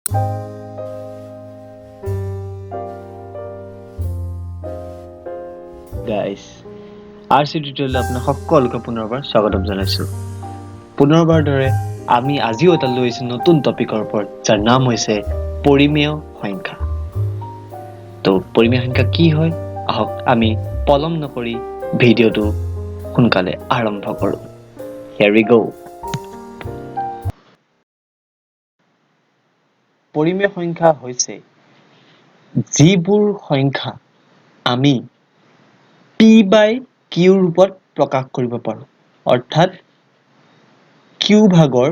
গাইছ, R C টিউটৰিয়েলত আপোনাক সকলোকে পুনৰবাৰ স্বাগতম জনাইছোঁ। পুনৰবাৰ দৰে আমি আজিও এটা লৈ আহিছোঁ নতুন টপিকৰ ওপৰত, যাৰ নাম হৈছে পৰিমেয় সংখ্যা। তো পৰিমেয় সংখ্যা কি হয়, আহক আমি পলম নকৰি ভিডিঅ'টো সোনকালে আৰম্ভ কৰোঁ। Here we go. পৰিমেয় সংখ্যা হৈছে যিবোৰ সংখ্যা আমি পি বাই কিউ ৰূপত প্ৰকাশ কৰিব পাৰোঁ, অৰ্থাৎ কিউ ভাগৰ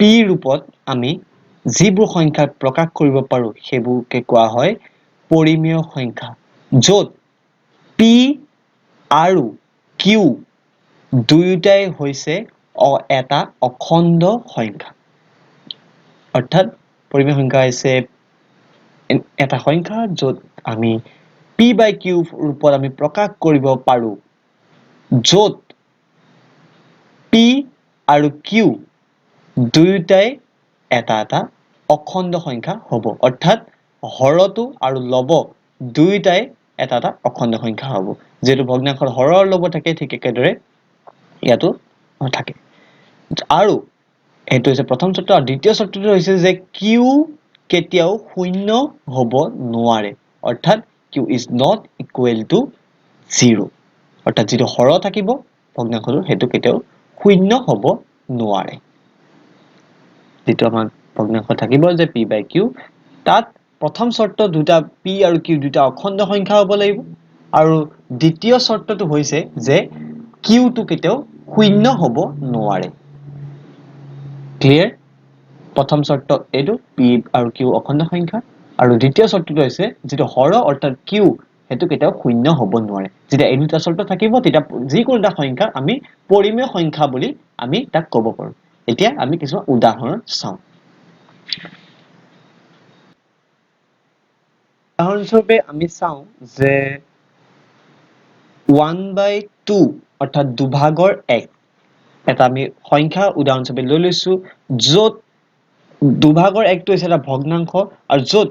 পি ৰূপত আমি যিবোৰ সংখ্যা প্ৰকাশ কৰিব পাৰোঁ সেইবোৰকে কোৱা হয় পৰিমেয় সংখ্যা, য'ত পি আৰু কিউ দুয়োটাই হৈছে এটা অখণ্ড সংখ্যা। অৰ্থাৎ পৰিমেয় সংখ্যা হৈছে এটা সংখ্যা য'ত আমি পি বাই কিউ ৰূপত আমি প্ৰকাশ কৰিব পাৰোঁ, য'ত পি আৰু কিউ দুয়োটাই এটা এটা অখণ্ড সংখ্যা হ'ব, অৰ্থাৎ হৰটো আৰু লব দুয়োটাই এটা এটা অখণ্ড সংখ্যা হ'ব। যিহেতু ভগ্নাংশত হৰ আৰু লব থাকে, ঠিক একেদৰে ইয়াতো থাকে। আৰু সেইটো হৈছে প্ৰথম চৰ্ত। আৰু দ্বিতীয় চৰ্তটো হৈছে যে কিউ কেতিয়াও শূন্য হ'ব নোৱাৰে, অৰ্থাৎ Q is not equal to zero', অৰ্থাৎ যিটো হৰ থাকিব ভগ্নাংশটো সেইটো কেতিয়াও শূন্য হ'ব নোৱাৰে। যিটো আমাৰ ভগ্নাংশ থাকিব যে পি বাই কিউ, তাত প্ৰথম চৰ্ত দুটা পি আৰু কিউ দুটা অখণ্ড সংখ্যা হ'ব লাগিব, আৰু দ্বিতীয় চৰ্তটো হৈছে যে কিউটো কেতিয়াও শূন্য হ'ব নোৱাৰে। ক্লিয়াৰ? প্ৰথম চৰ্ত এইটো, পি আৰু কিউ অখণ্ড সংখ্যা, আৰু দ্বিতীয় চৰ্তটো হৈছে যিটো হৰ অৰ্থাৎ কিউ সেইটো কেতিয়াও শূন্য হ'ব নোৱাৰে। যেতিয়া এই দুটা চৰ্ত থাকিব তেতিয়া যিকোনো এটা সংখ্যা আমি পৰিমেয় সংখ্যা বুলি আমি তাক ক'ব পাৰোঁ। এতিয়া আমি কিছুমান উদাহৰণ চাওঁ। উদাহৰণস্বৰূপে আমি চাওঁ যে 1/2 অৰ্থাৎ দুভাগৰ এক, এটা আমি সংখ্যা উদাহৰণস্বৰূপে লৈ লৈছো, য'ত দুভাগৰ একটো হৈছে এটা ভগ্নাংশ আৰু য'ত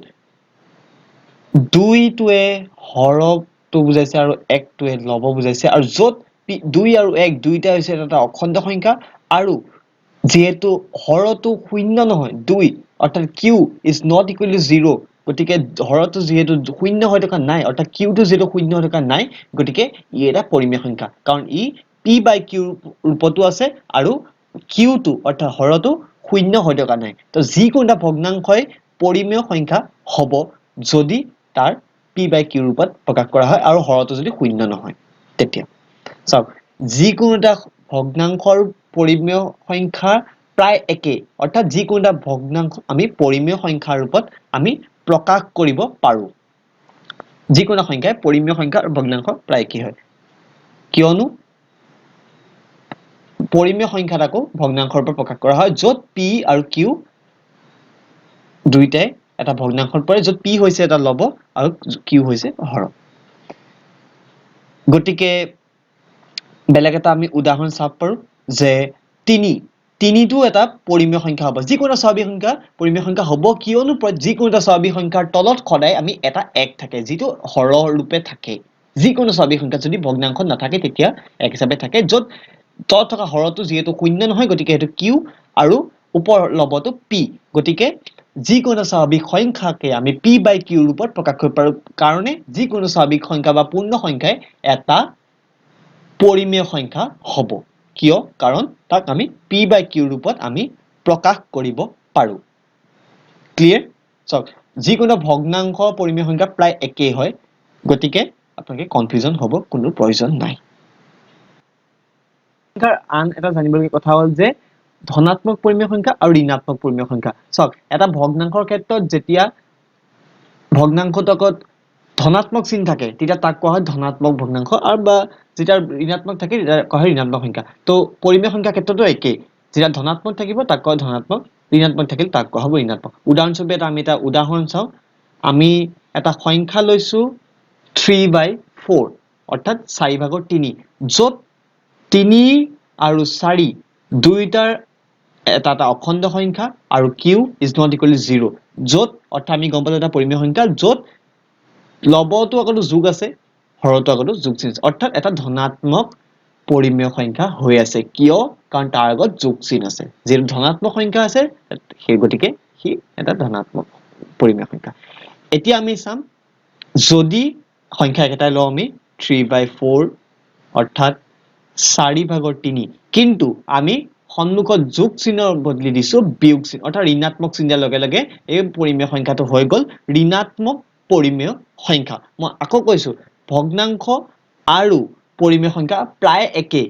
দুইটোৱে হৰটো বুজাইছে আৰু একটোৱে লব বুজাইছে, আৰু য'ত দুই আৰু এক দুইটা হৈছে এটা অখণ্ড সংখ্যা, আৰু যিহেতু হৰটো শূন্য নহয় দুই, অৰ্থাৎ Q is not equal to zero', গতিকে হৰটো যিহেতু শূন্য হৈ থকা নাই, অৰ্থাৎ কিউটো যিহেতু শূন্য হৈ থকা নাই, গতিকে ই এটা পৰিমেয় সংখ্যা, কাৰণ ই পি বাই কিউ ৰূপতো আছে আৰু কিউটো অৰ্থাৎ হৰটো শূন্য হৈ থকা নাই। তো যিকোনো এটা ভগ্নাংশই পৰিমেয় সংখ্যা হ'ব যদি তাৰ পি বাই কিউ ৰূপত প্ৰকাশ কৰা হয় আৰু হৰটো যদি শূন্য নহয়। তেতিয়া চাওক, যিকোনো এটা ভগ্নাংশৰ পৰিমেয় সংখ্যা প্ৰায় একে, অৰ্থাৎ যিকোনো এটা ভগ্নাংশ আমি পৰিমেয় সংখ্যাৰ ৰূপত আমি প্ৰকাশ কৰিব পাৰোঁ। যিকোনো সংখ্যাই পৰিমেয় সংখ্যা আৰু ভগ্নাংশ প্ৰায় একে হয়, কিয়নো পৰিমেয় সংখ্যাত আকৌ ভগ্নাংশৰ পৰা প্ৰকাশ কৰা হয়, য'ত পি আৰু কিউ দুইটাই এটা ভগ্নাংশত পৰে, য'ত পি হৈছে এটা লব আৰু কিউ হৈছে হৰ। গতিকে বেলেগ এটা আমি উদাহৰণ চাব পাৰোঁ যে তিনিটো এটা পৰিমেয় সংখ্যা হ'ব। যিকোনো স্বাভাৱিক সংখ্যা পৰিমেয় সংখ্যা হ'ব, কিয়নো যিকোনো এটা স্বাভাৱিক সংখ্যাৰ তলত সদায় আমি এটা এক থাকে, যিটো হৰ ৰূপে থাকে। যিকোনো স্বাভাৱিক সংখ্যা যদি ভগ্নাংশ নাথাকে তেতিয়া এক হিচাপে থাকে, য'ত তলত থকা হৰটো যিহেতু শূন্য নহয়, গতিকে সেইটো কিউ আৰু ওপৰ লবটো পি। গতিকে যিকোনো স্বাভাৱিক সংখ্যাকে আমি পি বাই কিউ ৰূপত প্ৰকাশ কৰিব পাৰোঁ, কাৰণে যিকোনো স্বাভাৱিক সংখ্যা বা পূৰ্ণ সংখ্যাই এটা পৰিমেয় সংখ্যা হ'ব। কিয়? কাৰণ তাক আমি পি বাই কিউ ৰূপত আমি প্ৰকাশ কৰিব পাৰোঁ। ক্লিয়াৰ? চাওক, যিকোনো ভগ্নাংশ পৰিমেয় সংখ্যা প্ৰায় একেই হয়, গতিকে আপোনালোকে কনফিউজন হ'ব কোনো প্ৰয়োজন নাই। সংখ্যাৰ আন এটা জানিবলগীয়া কথা হ'ল যে ধনাত্মক পৰিমেয় সংখ্যা আৰু ঋণাত্মক পৰিমেয় সংখ্যা। চাওক, এটা ভগ্নাংশৰ ক্ষেত্ৰত যেতিয়া ভগ্নাংশটোৰ আগত ধনাত্মক চিন থাকে তেতিয়া তাক কোৱা হয় ধনাত্মক ভগ্নাংশ, আৰু বা যেতিয়া ঋণাত্মক থাকে তেতিয়া কোৱা হয় ঋণাত্মক সংখ্যা। তো পৰিমেয় সংখ্যাৰ ক্ষেত্ৰতো একেই, যেতিয়া ধনাত্মক থাকিব তাক কোৱা হয় ধনাত্মক, ঋণাত্মক থাকিলে তাক কোৱা হ'ব ঋণাত্মক। উদাহৰণস্বৰূপে আমি এটা উদাহৰণ চাওঁ। আমি এটা সংখ্যা লৈছো 3/4, অৰ্থাৎ চাৰি ভাগৰ তিনি, য'ত তিনি আৰু চাৰি দুয়োটাৰ এটা এটা অখণ্ড সংখ্যা আৰু Q is not equal to zero'. য'ত, অৰ্থাৎ আমি গম পালো এটা পৰিমেয় সংখ্যা য'ত লবটো আগতো যোগ আছে, হৰটো আগতো যোগ চিন আছে, অৰ্থাৎ এটা ধনাত্মক পৰিমেয় সংখ্যা হৈ আছে। কিয়? কাৰণ তাৰ আগত যোগ চিন আছে। যিহেতু ধনাত্মক সংখ্যা আছে, সেই গতিকে সি এটা ধনাত্মক পৰিমেয় সংখ্যা। এতিয়া আমি চাম যদি সংখ্যা একেটাই লওঁ আমি 3/4, অৰ্থাৎ 4/3, কিন্তু আমি সন্মুখত যোগ চিনৰ বদলি দিছো বিয়োগ চিন, অৰ্থাৎ ঋণাত্মক চিন দিয়াৰ লগে লগে এই পৰিমেয় সংখ্যাটো হৈ গ'ল ঋণাত্মক পৰিমেয় সংখ্যা। মই আকৌ কৈছো, ভগ্নাংশ আৰু পৰিমেয় সংখ্যা প্ৰায় একেই,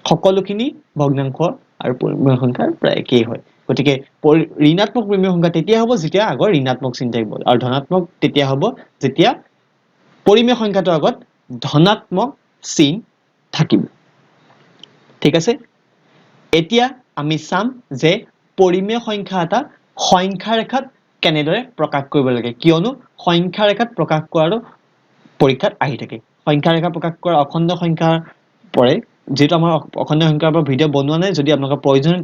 সকলোখিনি ভগ্নাংশ আৰু পৰিমেয় সংখ্যা প্ৰায় একেই হয়। গতিকে ঋণাত্মক পৰিমেয় সংখ্যা তেতিয়া হ'ব যেতিয়া আগৰ ঋণাত্মক চিন থাকিব, আৰু ধনাত্মক তেতিয়া হ'ব যেতিয়া পৰিমেয় সংখ্যাটোৰ আগত ধনাত্মক চিন থাকিব। ঠিক আছে, এতিয়া আমি চাম যে পৰিমেয় সংখ্যা এটা সংখ্যা ৰেখাত কেনেদৰে প্ৰকাশ কৰিব লাগে, কিয়নো সংখ্যা ৰেখাত প্ৰকাশ কৰাটো পৰীক্ষাত আহি থাকে। সংখ্যা ৰেখা প্ৰকাশ কৰা অখণ্ড সংখ্যাৰ পৰে, যিহেতু আমাৰ অখণ্ড সংখ্যাৰ পৰা ভিডিঅ' বনোৱা নাই, যদি আপোনালোকৰ প্ৰয়োজন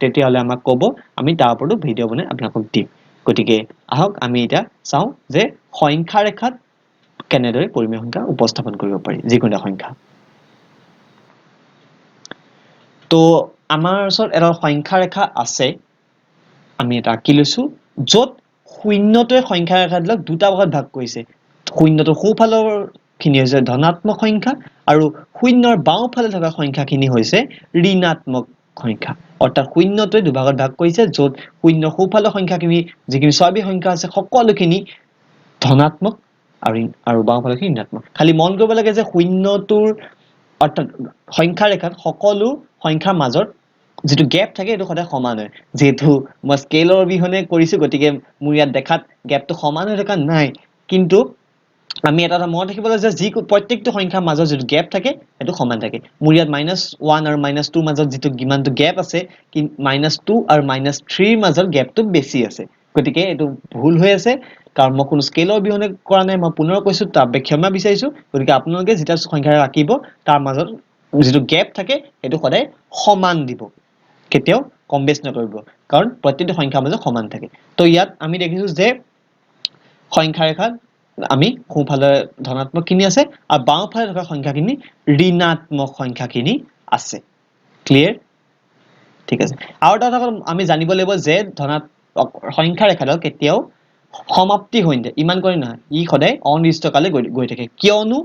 তেতিয়াহ'লে আমাক ক'ব, আমি তাৰ ওপৰতো ভিডিঅ' বনাই আপোনালোকক দিম। গতিকে আহক আমি এতিয়া চাওঁ যে সংখ্যা ৰেখাত কেনেদৰে পৰিমেয় সংখ্যা উপস্থাপন কৰিব পাৰি, যিকোনো এটা সংখ্যা। তো আমাৰ ওচৰত এটা সংখ্যা ৰেখা আছে, আমি এটা আঁকি লৈছো, য'ত শূন্যটোৱে সংখ্যা ৰেখাবিলাক দুটা ভাগত ভাগ কৰিছে। শূন্যটোৰ সোঁফালৰ খিনি হৈছে ধনাত্মক সংখ্যা আৰু শূন্যৰ বাওঁফালে থকা সংখ্যাখিনি হৈছে ঋণাত্মক সংখ্যা। অৰ্থাৎ শূন্যটোৱে দুভাগত ভাগ কৰিছে, য'ত শূন্যৰ সোঁফালৰ সংখ্যাখিনি যিখিনি স্বাভাৱিক সংখ্যা আছে সকলোখিনি ধনাত্মক আৰু বাওঁফালৰখিনি ঋণাত্মক। খালি মন কৰিব লাগে যে শূন্যটোৰ অৰ্থাৎ সংখ্যা ৰেখাত সকলো সংখ্যাৰ মাজত যিটো গেপ থাকে সেইটো সদায় সমান হয়। যিহেতু মই স্কেলৰ অবিহনে কৰিছো, গতিকে মোৰ ইয়াত দেখাত গেপটো সমান হৈ থকা নাই, কিন্তু আমি এটা কথা মনত ৰাখিব লাগে যে যি প্ৰত্যেকটো সংখ্যাৰ মাজত যিটো গেপ থাকে সেইটো সমান থাকে। মোৰ ইয়াত -1 আৰু -2 মাজত যিটো কিমানটো গেপ আছে, -2 আৰু -3 মাজত গেপটো বেছি আছে, গতিকে এইটো ভুল হৈ আছে, কাৰণ মই কোনো স্কেলৰ অবিহনে কৰা নাই। মই পুনৰ কৈছো, তাৰ বাবে ক্ষমা বিচাৰিছো। গতিকে আপোনালোকে যেতিয়া সংখ্যা আঁকিব তাৰ মাজত যিটো গেপ থাকে সেইটো সদায় সমান দিব, কেতিয়াও কম বেছ নকৰিব, কাৰণ প্ৰত্যেকটো সংখ্যাৰ মাজত সমান থাকে। তো ইয়াত আমি দেখিছো যে সংখ্যা ৰেখাত আমি সোঁফালে ধনাত্মকখিনি আছে আৰু বাওঁফালে থকা সংখ্যাখিনি ঋণাত্মক সংখ্যাখিনি আছে। ক্লিয়াৰ? ঠিক আছে। আৰু এটা কথা আমি জানিব লাগিব যে ধনাত্মক সংখ্যা ৰেখাডাল কেতিয়াও সমাপ্তি হৈ নাযায়, ইমান কৰি নহয়, ই সদায় অনিৰ্দিষ্টকালে গৈ থাকে। কিয়নো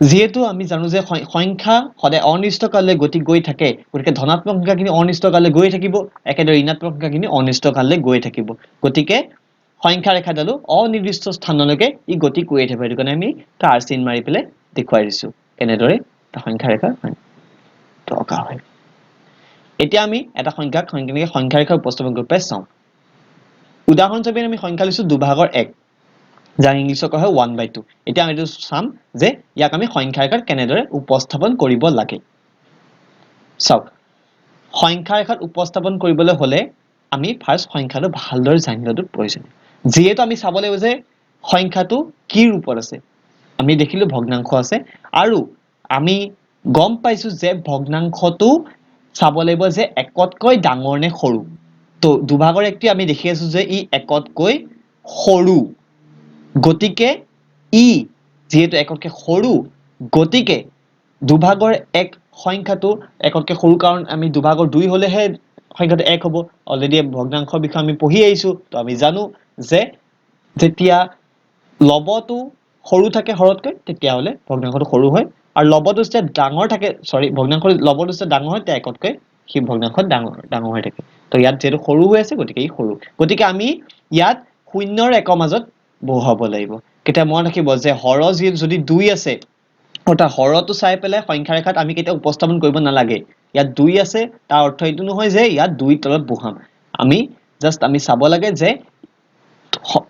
যিহেতু আমি জানো যে সংখ্যা সদায় অনিৰ্দিষ্টকাললৈ গতি গৈ থাকে, গতিকে ধনাত্মক সংখ্যাখিনি অনিৰ্দিষ্টকাললৈ গৈ থাকিব, একেদৰে ঋণাত্মক সংখ্যাখিনি অনিৰ্দিষ্টকাললৈ গৈ থাকিব। গতিকে সংখ্যা ৰেখাডালো অনিৰ্দিষ্ট স্থানলৈকে ই গতি কৰিয়ে থাকিব। সেইটো কাৰণে আমি কাৰ চিন মাৰি পেলাই দেখুৱাই দিছো কেনেদৰে সংখ্যা ৰেখা অঁকা হয়। এতিয়া আমি এটা সংখ্যাক কেনেকৈ সংখ্যা ৰেখা উপস্থাপন কৰি পেলাই চাওঁ। উদাহৰণস্বৰূপে আমি সংখ্যা লৈছো 2/1, যাক ইংলিছত কোৱা হয় 1/2। এতিয়া আমি এইটো চাম যে ইয়াক আমি সংখ্যা ৰেখাত কেনেদৰে উপস্থাপন কৰিব লাগে। চাওক, সংখ্যা ৰেখাত উপস্থাপন কৰিবলৈ হ'লে আমি ফাৰ্ষ্ট সংখ্যাটো ভালদৰে জানি লোৱাটো প্ৰয়োজন। যিহেতু আমি চাব লাগিব যে সংখ্যাটো কি ৰূপত আছে। আমি দেখিলো ভগ্নাংশ আছে আৰু আমি গম পাইছো যে ভগ্নাংশটো চাব লাগিব যে একতকৈ ডাঙৰ নে সৰু। তো 2/1 আমি দেখি আছো যে ই একতকৈ সৰু, গতিকে ই যিহেতু একতকৈ সৰু, গতিকে 2/1 সংখ্যাটো একতকৈ সৰু, কাৰণ আমি 2/2 হ'লেহে সংখ্যাটো এক হ'ব। অলৰেডি ভগ্নাংশৰ বিষয়ে আমি পঢ়ি আহিছো, তো আমি জানো যে যেতিয়া লবটো সৰু থাকে হৰতকৈ তেতিয়াহ'লে ভগ্নাংশটো সৰু হয়, আৰু লবটো যেতিয়া ডাঙৰ থাকে, চৰি, ভগ্নাংশ লবটো যেতিয়া ডাঙৰ হয় তেতিয়া একতকৈ সেই ভগ্নাংশ ডাঙৰ হৈ থাকে। তো ইয়াত যিহেতু সৰু হৈ আছে গতিকে ই সৰু, গতিকে আমি ইয়াত শূন্যৰ একৰ মাজত বহুৱাব লাগিব। কেতিয়া মনত ৰাখিব যে হৰ যদি 2 আছে, অৰ্থাৎ হৰটো চাই পেলাই সংখ্যা ৰেখাত আমি কেতিয়াও উপস্থাপন কৰিব নালাগে। ইয়াত 2 আছে, তাৰ অৰ্থ এইটো নহয় যে ইয়াত 2 তলত বহাম। আমি জাষ্ট চাব লাগে যে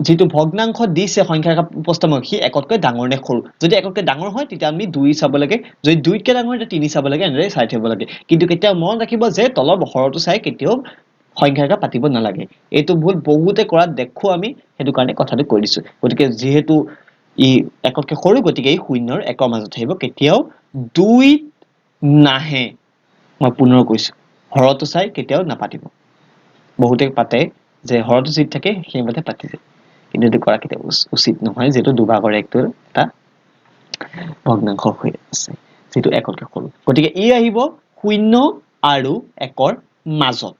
যিটো ভগ্নাংশ দিছে সংখ্যা ৰেখা উপস্থাপন, সি একতকৈ ডাঙৰ নে সৰু। যদি একতকৈ ডাঙৰ হয় তেতিয়া আমি 2 চাব লাগে, যদি 2তকৈ ডাঙৰ হয় তেতিয়া 3 চাব লাগে, এনেদৰে চাই থাকিব লাগে। কিন্তু কেতিয়াও মনত ৰাখিব যে তলৰ হৰটো চাই কেতিয়াও সংখ্যা ৰেখা পাতিব নালাগে। এইটো ভুল বহুতে কৰাত দেখো আমি, সেইটো কাৰণে কথাটো কৈ দিছো। গতিকে যিহেতু ই একতকৈ সৰু, গতিকে ই শূন্যৰ একৰ মাজত থাকিব, কেতিয়াও 2 নাহে। মই পুনৰ কৈছো, হৰটো চাই কেতিয়াও নাপাতিব। বহুতে পাতে যে হৰটো যি থাকে সেইমতে পাতি যায়, কিন্তু এইটো কৰা কেতিয়াও উচিত নহয়, যিহেতু দুভাগৰ একটো এটা ভগ্নাংশ হৈ আছে যিটো একতকৈ সৰু। গতিকে ই আহিব শূন্য আৰু একৰ মাজত।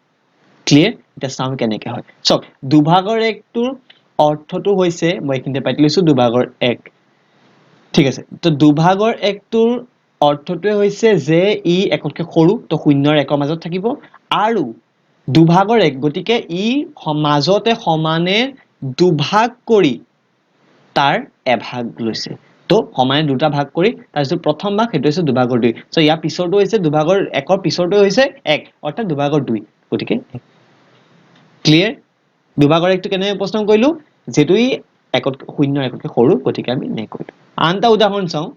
ক্লিয়াৰ? এতিয়া চাওঁ কেনেকে হয়। চাওক, দুভাগৰ একটোৰ অৰ্থটো হৈছে, মই এইখিনিতে পাতি লৈছো দুভাগৰ এক, ঠিক আছে। তো দুভাগৰ একটোৰ অৰ্থটোৱে হৈছে যে ই একতকৈ সৰু, তো শূন্য আৰু একৰ মাজত থাকিব, আৰু দুভাগৰ এক, গতিকে ই মাজতে সমানে দুভাগ কৰি তাৰ এভাগ লৈছে। তো সমানে দুটা ভাগ কৰি তাৰ যিটো প্ৰথম ভাগ সেইটো হৈছে দুভাগৰ দুই। ইয়াৰ পিছৰটো হৈছে দুভাগৰ একৰ পিছৰটো হৈছে এক, অৰ্থাৎ দুভাগৰ দুই। গতিকে ক্লিয়াৰ? দুভাগৰ একটো কেনেকৈ উপস্থাপন কৰিলো? যিহেতু ই শূন্য একতকৈ সৰু, গতিকে আমি এনেকৈ কৰিলো। আন এটা উদাহৰণ চাওঁ,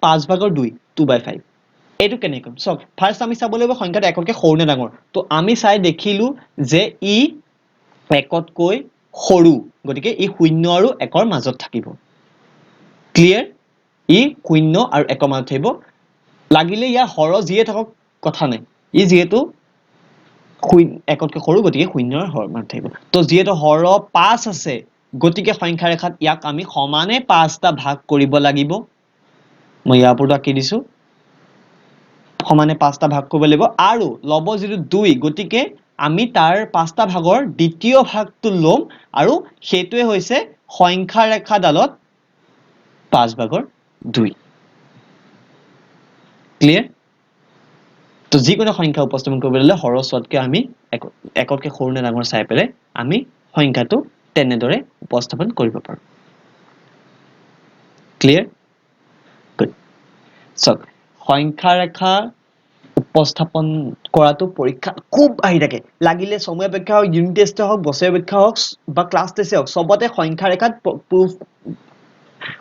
পাঁচ ভাগৰ দুই, টু বাই ফাইভ। এইটো কেনেকৈ কৰিম? চাওক, ফাৰ্ষ্ট আমি চাব লাগিব সংখ্যাটো একতকৈ সৰু নে ডাঙৰ। তো আমি চাই দেখিলো যে ই একতকৈ সৰু, গতিকে ই শূন্য আৰু একৰ মাজত থাকিব। ক্লিয়াৰ? ই শূন্য আৰু একৰ মাজত থাকিব, লাগিলে ইয়াৰ হৰ যিয়ে থাকক কথা নাই, ই যিহেতু একতকৈ সৰু, গতিকে শূন্যৰ হৰ মাজত থাকিব। তো যিহেতু হৰ 5 আছে, গতিকে সংখ্যা ৰেখাত ইয়াক আমি সমানে 5টা ভাগ কৰিব লাগিব। মই ইয়াৰ ওপৰতো আঁকি দিছো, সমানে 5টা ভাগ কৰিব লাগিব। আৰু ল'ব যিটো 2, গতিকে আমি তাৰ 5টা ভাগৰ দ্বিতীয় ভাগটো ল'ম, আৰু সেইটোৱে হৈছে সংখ্যা ৰেখাডালত পাঁচ ভাগৰ দুই। ক্লিয়াৰ? তো যিকোনো সংখ্যা উপস্থাপন কৰিবলৈ হ'লে হৰ চোৱাতকৈ আমি একতকৈ সৰু নে ডাঙৰ চাই পেলাই আমি সংখ্যাটো তেনেদৰে উপস্থাপন কৰিব পাৰোঁ। ক্লিয়াৰ? গুড। চাওক, সংখ্যা ৰেখা উপস্থাপন কৰাটো পৰীক্ষাত খুব আহি থাকে, লাগিলে ছমহীয়া পৰীক্ষা হওক, ইউনিট টেষ্টে হওক, বছৰীয়া পৰীক্ষা হওক বা ক্লাছ টেষ্টে হওক, চবতে সংখ্যা ৰেখাত প্ৰুফ,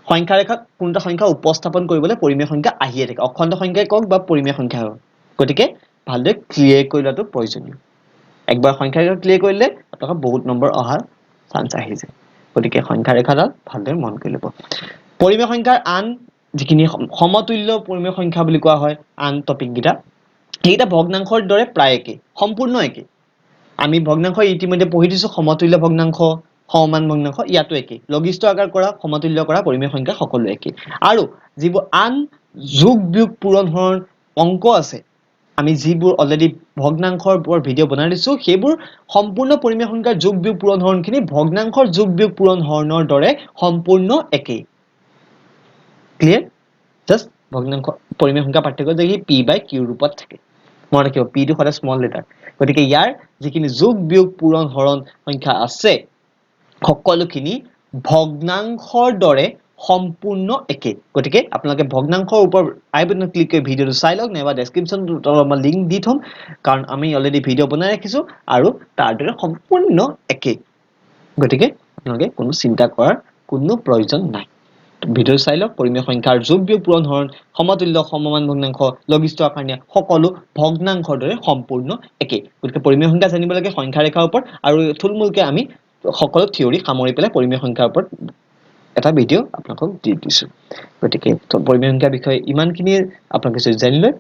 সংখ্যা ৰেখাত কোনো এটা সংখ্যা উপস্থাপন কৰিবলৈ পৰিমেয় সংখ্যা আহিয়ে থাকে, অখণ্ড সংখ্যাই কওক বা পৰিমেয় সংখ্যা হওক। গতিকে ভালদৰে ক্লিয়াৰ কৰি লোৱাটো প্ৰয়োজনীয়। একবাৰ সংখ্যা ৰেখা ক্লিয়াৰ কৰিলে আপোনালোকৰ বহুত নম্বৰ অহাৰ চান্স আহি যায়। গতিকে সংখ্যা ৰেখাডাল ভালদৰে মন কৰি ল'ব। পৰিমেয় সংখ্যাৰ আন যিখিনি সমতুল্য পৰিমেয় সংখ্যা বুলি কোৱা হয়, আন টপিককেইটা, সেইকেইটা ভগ্নাংশৰ দৰে প্ৰায় একে, সম্পূৰ্ণ একে। আমি ভগ্নাংশ ইতিমধ্যে পঢ়ি দিছো, সমতুল্য ভগ্নাংশ, সমমান ভগ্নাংশ, ইয়াতো একে। লঘিষ্ঠ আকাৰ কৰা, সমতুল্য কৰা পৰিমেয় সংখ্যা সকলো একে। আৰু যিবোৰ আন যোগ বিয়োগ পূৰণ হৰণ অংক আছে, আমি যিবোৰ অলৰেডি ভগ্নাংশৰ ওপৰত ভিডিঅ' বনাই দিছো, সেইবোৰ সম্পূৰ্ণ পৰিমেয় সংখ্যাৰ যোগ বিয়োগ পূৰণ হৰণখিনি ভগ্নাংশৰ যোগ বিয়োগ পূৰণ হৰণৰ দৰে সম্পূৰ্ণ একেই। ক্লিয়াৰ? জাষ্ট ভগ্নাংশ পৰিমেয় সংখ্যা পাৰ্থক্য যে সি পি বাই কিউ ৰূপত থাকে। মনত ৰাখিব, পিটো সদায় স্মল লেটাৰ। গতিকে ইয়াৰ যিখিনি যোগ বিয়োগ পূৰণ হৰণ সংখ্যা আছে, সকলোখিনি ভগ্নাংশৰ দৰে সম্পূৰ্ণ একে। গতিকে আপোনালোকে ভগ্নাংশৰ ওপৰত আই বাটনত ক্লিক কৰি ভিডিঅ'টো চাই লওক, নাইবা ডেছক্ৰিপশ্যন তলত মই লিংক দি থ'ম, কাৰণ আমি অলৰেডি ভিডিঅ' বনাই ৰাখিছোঁ আৰু তাৰ দৰে সম্পূৰ্ণ একে। গতিকে আপোনালোকে কোনো চিন্তা কৰাৰ কোনো প্ৰয়োজন নাই। ভিডিঅ' চাই লওক। পৰিমেয় সংখ্যাৰ যোগ বিয়োগ পূৰণ হৰণ, সমতুল্য সমমান ভগ্নাংশ, লঘিষ্ঠ আকাৰ নিয়া সকলো ভগ্নাংশৰ দৰে সম্পূৰ্ণ একে। গতিকে পৰিমেয় সংখ্যা জানিব লাগে সংখ্যা ৰেখাৰ ওপৰত, আৰু থুলমূলকৈ আমি সকলো থিয়ৰী সামৰি পেলাই পৰিমেয় সংখ্যাৰ ওপৰত এটা ভিডিঅ' আপোনালোকক দি দিছোঁ। গতিকে পৰিমেয় সংখ্যাৰ বিষয়ে ইমানখিনিয়ে আপোনালোকে যদি জানি লয়,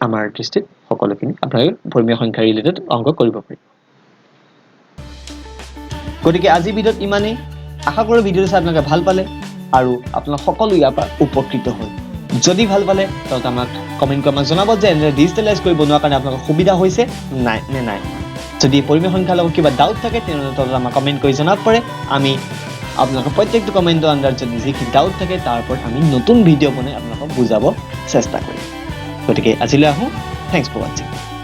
আমাৰ দৃষ্টিত সকলোখিনি আপোনালোকে পৰিমেয় সংখ্যা ৰিলেটেড অংক কৰিব পাৰিব। গতিকে আজিৰ ভিডিঅ'ত ইমানেই। আশা কৰোঁ ভিডিঅ'টো চাই আপোনালোকে ভাল পালে আৰু আপোনালোক সকলো ইয়াৰ পৰা উপকৃত হ'ল। যদি ভাল পালে তেন্তে আমাক কমেণ্ট কৰি আমাক জনাব যে এনেদৰে ডিজিটেলাইজ কৰি বনোৱাৰ কাৰণে আপোনালোকৰ সুবিধা হৈছে নাই নে নাই। যদি পৰিমেয় সংখ্যাৰ লগত কিবা ডাউট থাকে, তেনেহ'লে তলত আমাক কমেণ্ট কৰি জনাব পাৰে। আমি আপোনালোকৰ প্ৰত্যেকটো কমেণ্টৰ আণ্ডাৰত যদি যিখিনি ডাউট থাকে, তাৰ ওপৰত আমি নতুন ভিডিঅ' বনাই আপোনালোকক বুজাব চেষ্টা কৰিম। গতিকে আজিলৈ আহোঁ। Thanks for watching.